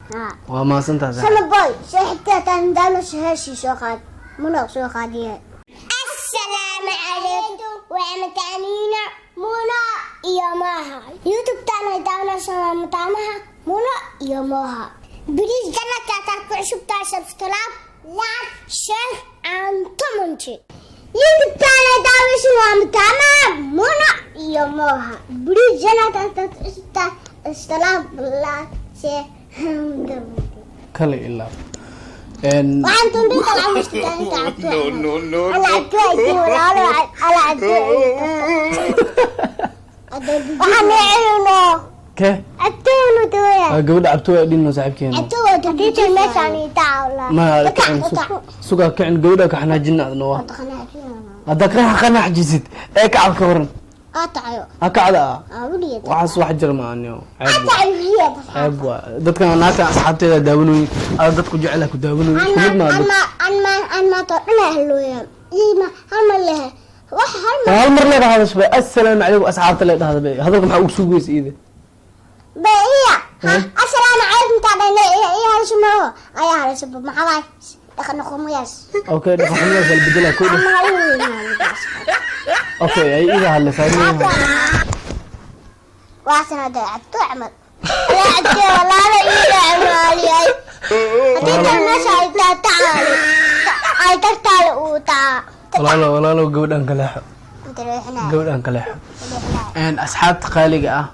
Waa mahadsantahay saaxiib. Sharma Boy, saaxiibtaa taandaano heeshii soo qaad, Muna soo qaadiye. Assalaamu calaykum, waa mataaniina Muna iyo Moha. YouTube taana daawanaysa mataanaha Muna iyo Moha. Please channelka hadaad ku cusubtahay, subscribe, like, share and comment. YouTube taana daawanaysa waa mataanaha Muna iyo Moha. Please channelka hadaad ku cusubtahay, subscribe, like, share and comment. Kale ilaa Waxaan tumbinta lacag. No, no, no, no. Waxaan celino. Ke? Cabtoono dooya. Waa gabadha cabto waa dhinno saaxiibkeena. Cabtoo hadii meeshaan itaawla. Ma kicin, sugaa kicin, gabadha ka xanaajina adna waa haddaa ka qanaxjisid ee kacad ka waran. Atayo. Ha kacda ah. Awliya. Waxaas wax jira ma aniyo, ceeb waa. Atayo. Ceeb waa dadkan naagtan asxaabteeda daawanoyin, ada dadku jecel ku daawanoyin, isku mid maa dad. Anma anma anma to dhana halooya. Ima hal leh. Wax hal mar. Hal mar leeda hadasha bay, "Assalaamu calaykum asxaabta" le dhahda bay, hadalka maxaa ugu sugaysa iide? Ba iya. Eh? Assalaamu calaykum ta dhana iya iya hal sumo. Ayaa hal sumo maxaa waay? Dhaqan xumayaas. Okay, dhaqan xumadaas waa la bedelaa ko dheh. Ama hal. Okay, ay ida hadlaysaa. Waxaan hada cabto camal. Cabto walaalo ila camaliyay. Hadii tan meesha ay taataali. Ay tagtaali uu taa. Walaalo, walaalo, gabadhan ka leexo. Gabadhan ka leexo. Asxaabta qaaliga ah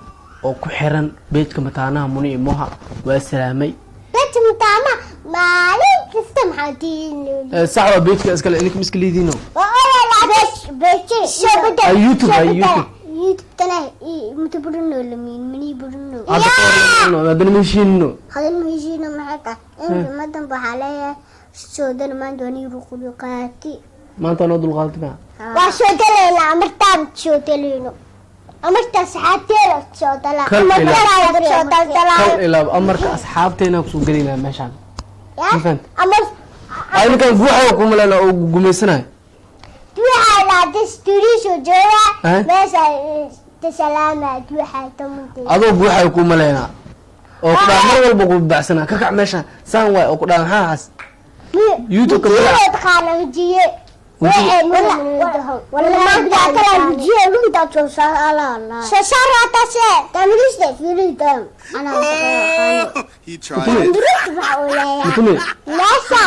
oo ku xiran page-ka mataanaha Muni iyo Moha waa salaamay. Page mataama maalin kasta maxaa tiin. Sax waa page-ka iskale, idinka ma iska liidiino. Page soo bedel. Ay, YouTube, ay, YouTube. YouTube tana mutu burno lamin mani burno. Hadda ka waran, haddana ma heshiinino. Hadan ma heshiino, maxay tahay? In madan waxaa leeyahay soo dan maanta waa nii ruquluqaati. Maanta noo dulqaadata maa. Waa soo dalayna amartaan, soo dalayno amarta asxaabteeda soo dala. Kal Amarta soo daldala. Kal ilaab amarka asxaabteena kusoo gelinaa meeshaan. Ya. Ma fahant? Amar. Ay, ninkan guuxa kumalena oo gumaysanayo. Duuxa laada studio jooga. Eh? Meesha tasalaama duuxa tamunta. Adoo guuxayo kumaleynaa oo ku dhaha mar walba ku baxsanaa, ka kac meeshaan saan waay, oo ku dhaha maxaa xaas YouTube-ka magaca- Taqaana wejiye. Wejiye. Wala maanta kala wejiye lunta soo saara soo saara taase tamrista fiiridan ana. He tried it. Mutumi meesha.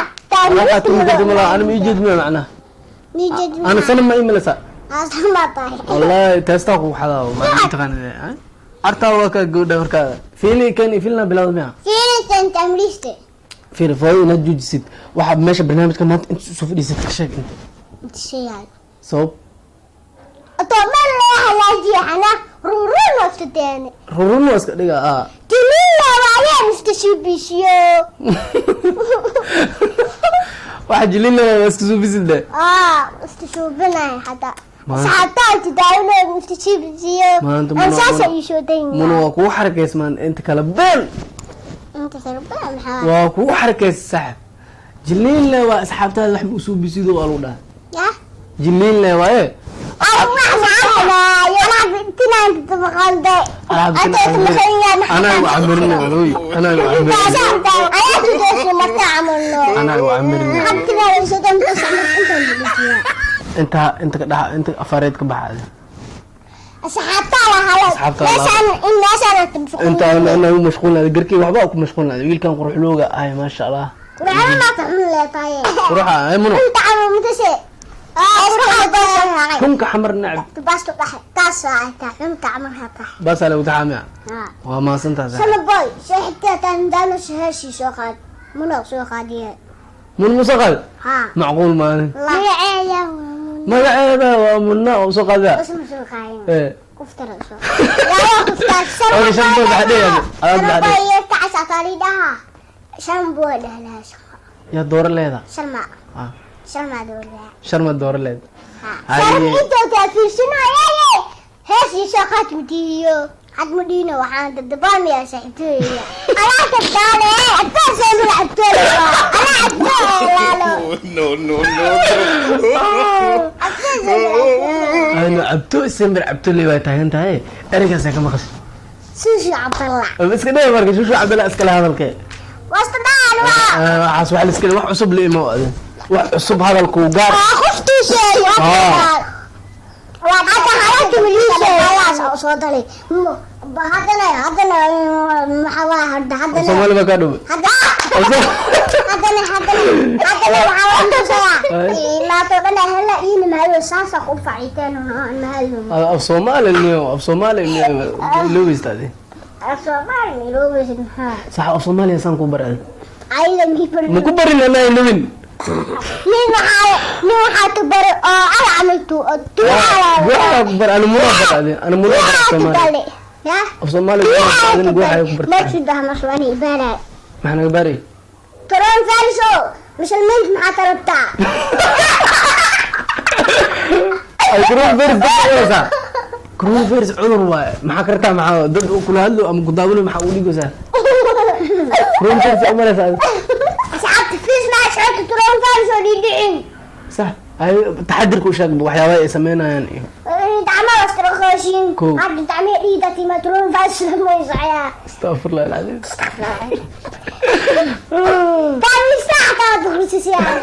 Waxaa tumi karta malaha, ana ma ii jeed miya macnaha? Ana sana ma ii maleysaa? Wallahi teestaa kugu xadaa ma taqaanid artaa waa ka gabadha markaa fiili kan filna bilawda miya. Fiiridan tamriste. Fiiri foodo inaad joojisid waxaa meesha barnaamijka maanta inta soo fadhiisad ka sheeg inta. Shayaal. Sabab. Atoo meel loo halaajiyo xana rurun waftadeene. Rurun waa iska dhiga ah. Tilila waayeen iska shubishiyo. Waxa jilina waa iska suubisid de. Ah, iska shubinay hada. Asxaabtaa tidaawinay iska shubishiyo. Maanta Aan saasa ii soo dayn. Muna waa kugu xarakaysmaan inta kale been. Inta kale baa maxaa? Waa kugu xarakays saaxib, jiliinle waa asxaabtaada wax ma usuubisido waa lagu dhaha. Ya. Jiliinle waaye. Anaa igu camirina adoy, anaa igu camirina, anaa igu camirina. Inta inta ka dhaxa inta afareed ka baxaada. Inta ana u mashquulnaada garkii waxba ku mashquulnaada wiilkan quruxlooga ahay, maasha Allah, quruxa ay muno xunka xamar nacab baasaa lagu taxaamiya, waa mahadsantahay saaxiib. Boy, saaxiibtaa taandaano heeshii soo qaad, Muna soo qaadiye. Mun musa qaad. Ha. Macquul maalin. Magaceeda. Magaceeda waa Munna oo soo qaada. Isma soo qaadin. Ee. Kuftara soo. Yaa kuftar. Okay, shan boy baxdhe, aad baxdhe. Shan kacas ataalidhaha. Shan boy dhahlaa. Yaa dooro leeda? Sharma. Ah. Sharma doorlaa. Sharma dooro leeda. Ha. Haye. Sharma intoo kaafiirsanaayaye. Heeshii soo qaad mudiyo. Had mudhiino waxaan dadabaamayaa saaxiibtooyga. Anaa tagtaale, cabtoo soo mid cabtoo. Anaa cabtoo laalo. No, no, no, no. Cabtoo soo mid. Aynu cabto isemir cabto le waa taagan tahay, ereygaasa ka maqashay. Suushi Cabdalla. Iska dheh marka shushu Cabdalla iskale hadalke. Waxaas wax liska wax cusub la imo adin, wax cusub hadalku gaar. Waa qoftii sheegay. Waa hadda halaka wali soo dalay. Haddana maxaa waa hadda haddana? Soomaali baa kaa dhow. Haddana waxaa la tusayaa ilaato dhan hela iina mahayo saasa ku faciiteen mahayo. Af Soomaali niyo, af Soomaali niyo iloweysta adi. Soomaali iloobaysid maxaa? Sax, af Soomaaliya saan ku bar adi. Ayda miibar. Ma ku barin anaa ilowin. Nin waxaa tu bari oo ala camaltu oo Guuxa ku bar, ana muna bar adi, ana muna bar af Soomaali. Ya. Af Soomaali guuxa adin, guuxa ku bartay. Markii dahmas waan ibara. Maxaa naga bari? Toron fariso muslimiinta maxaa tarabtaa? Ay, coronavirus dad cunaysaa, coronavirus cudur waaye. Maxaa kartaa? Maxaa dad uu kula hadlo ama ku daawanayo maxaa ugu dhigaysaa? Coronavirus aa umalaysaa adi? Asxaabta fiis maa socota toron fariso dhidhicin. Sax, ay taxadirka u sheeg waxyaabaha ay sameynayaan iyo gacmaha wastarqooshin. Kow. Hadda gacmaha dhiida tima toron fariso maysayaa. Astafurlah alcadiim. Tani saactaa duqrisisiyaa.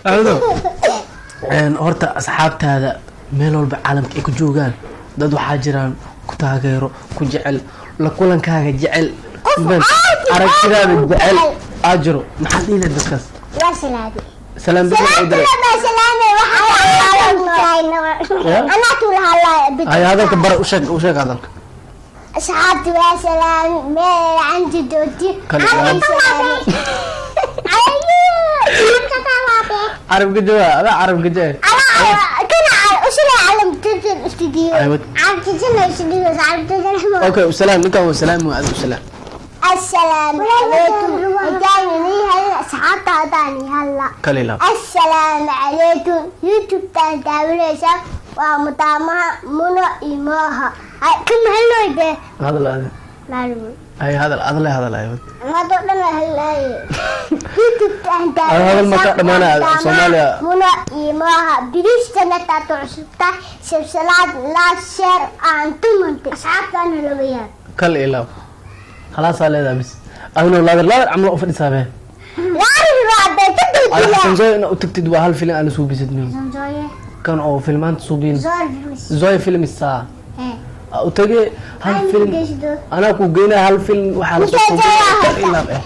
Axmedow, horta asxaabtaada meel walba caalamka ay ku joogaan, dad waxaa jiraan ku taageero, ku jecel, la kulankaaga jecel, Qof man, aad iyo aad aragtidaada u jecel jecel. Aa jiro, maxaad dhihi lahayd dadkaas? Waa salaadi. Salaam bixin u diray. Hay, hadalka bara, u sheeg, u sheeg hadalka. Asxaabti waa salaam meel canti dooti. Kale carab gajawa adaa carab gajawa. Okay, usalaam ninkan, waa salaam, waa adiga usalaam. السلام عليكم هداني هلا أصحابتي هداني هلا. Kale ilaab. السلام عليكم يوتيوب تان تاوليسا ومطعمها منى إيماها كم هلو يبه. Hadal adi. معلوم. Hay, hadal adle, hadal ay. ما تقولنا هلا يوتيوب تان هذا المكان دمانا Soomaaliya. منى إيماها بريش سنة تعشبتا سبسلات لا شير أنتم أنت أصحابتي أنا لويا. Kale ilaab, khalaasaa leedahay bis adina laadar laadar camlo u fadhisaa bee. لا أعرف. Ada Xasan Zoy inaad u tagtid, waa hal filim aan la suubisid miyo kan oo filmaanta suubiin Zoy film isaa u tage hal film anaa ku geynaya, hal film waxaa la soo Intee suubinaya joogaa kal horta? ilaab eh.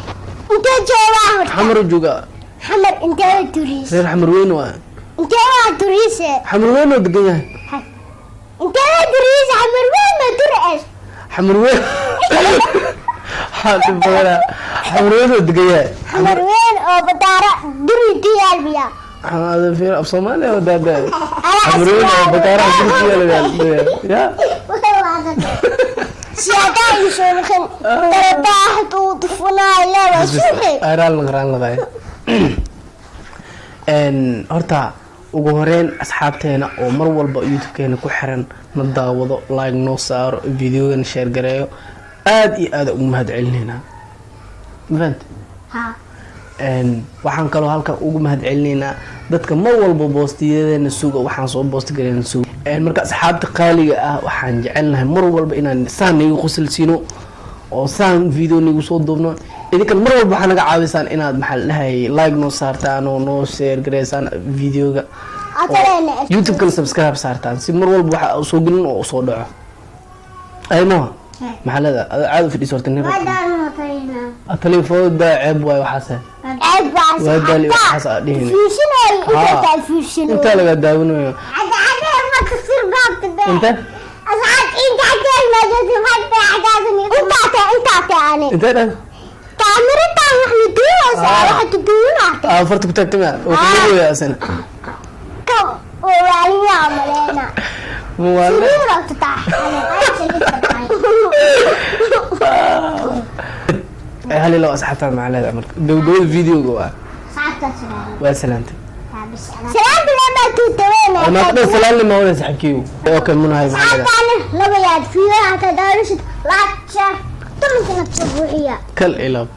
Intee joogaa horta? Xamar u joogaa. Xamar intee turiis? Reer Xamar weyn waa. Intee waa turiise? Xamar weyn oo degan yahay. Intee waa turiise? Xamar weyn ma turiis? Xamar weyn waxaa dhib badanaa, Xamar weyn oo degan yahay. Xamar weyn oo badaara duri diyaal miya? Waxaan fiir af Soomaaliya oo daadaa Xamar weyn oo bakaaraha duri ku yaala ya. Siyadaa iyo soo tarabaaxdu dufunaa ilaa waa suuxi. Raal naqay. Horta ugu horeyn asxaabteena oo mar walba YouTube-keena ku xiran, na daawado, like noo saaro, videogana share gareeyo, aad iyo aad ugu mahad celinaynaa, ma fahante? Ha. Waxaan kaloo halkan ugu mahad celinaynaa dadka mar walba boostiyadeena suga, waxaan soo boosti gareena suga. Marka asxaabta qaaliga ah, waxaan jecelnahay mar walba inaan saan nigu qosol siino oo saan video nigu soo duubno. Idinkan mar walba waxaa naga caawisaan inaad, maxaa la dhahayay, like noo saartaan oo noo share gareysaan videoga, Atarena. YouTube-kana subscribe saartaan si mar walba waxa soo gelin oo usoo dhaco. Aymoha, maxaa leedahay? Ada caadi u fadhiis horta nin. Telefoonda ceeb waayo waxaase. Ceeb baa. Waa daali waxaas aa dhihin. Fiirsanayo inta taa fiirsanayo. Intaa laga daawanayo. Hadda hadda ma kasir baabta be. Inta. Asxaab inta hadda ma joogto hadda cadaadani inta ta ani. Intee dhan? Kaamirada wax la duubaysaa, waxa duubanaa. Aa, farta ku taagtama oo ku asana. Ka oo waaliyaa maleena. Muwaale. Sariir taa. Ay, hal ilo asxaabtaada maxaa leedahay marka gabagabada videoga waa? Asxaabta salaam. Waa salaantay. Salaam lama tuutawena. Ama dhan salaan lama wada saxibkiigu. Okay, munahay, maxaa leedahay? Asxaabtaana laba yaad fiiro hata daarushid laag share tumanka nafsa buuxiya. Kal ilaab.